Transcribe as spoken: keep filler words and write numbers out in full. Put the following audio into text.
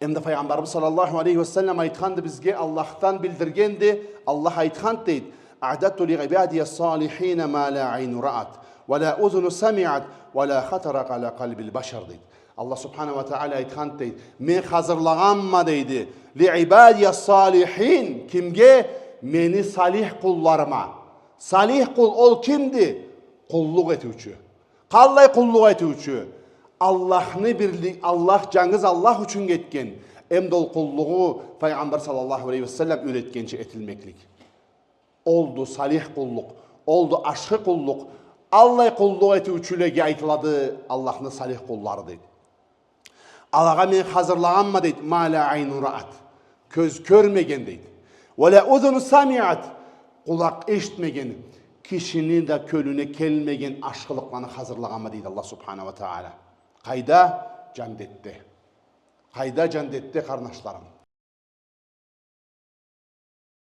Эм да Файгъамбарыбыз саллаллаху алейхи ва саллам айтханды бизге, Аллахдан билдиргенди, Аллах айтханды дейди: «أعددت لعبادي الصالحين ما لا عين رأت ولا أذن سمعت ولا خطر على قلب بشر», дейди. Аллах субханаху ва тааля айтханды дейди: «Мен хазырлагъанма, — дейди, — لعبادي الصالحين, кимге? Мени салих къулларыма». Салих къул ол кимди? Къуллукъ этиучю. Къаллай къуллукъ этиучю? Аллахны бирли-, Аллах, джангыз Аллах ючюн этген, эм да ол къуллугъу Файгъамбар саллаллаху алейхи ва саллам юретгенча этилмеклик. Олду салих къуллукъ, олду ашхы къуллукъ. Аллай къуллукъ этиучюлеге айтылады Аллахны салих къуллары, дейди. Алагъа мен хазырлагъанма, дейди, ما لا عين رأت, кёз кёрмеген, дейди. ولا أذن سمعت, къулакъ эшитмеген, кишини да кёлюне келмеген ашхылыкъланы хазырлагъанма, дейди Аллах субханаху ва тааля. Къайда? Джандетде. Къайда? Джандетде, къарнашларым.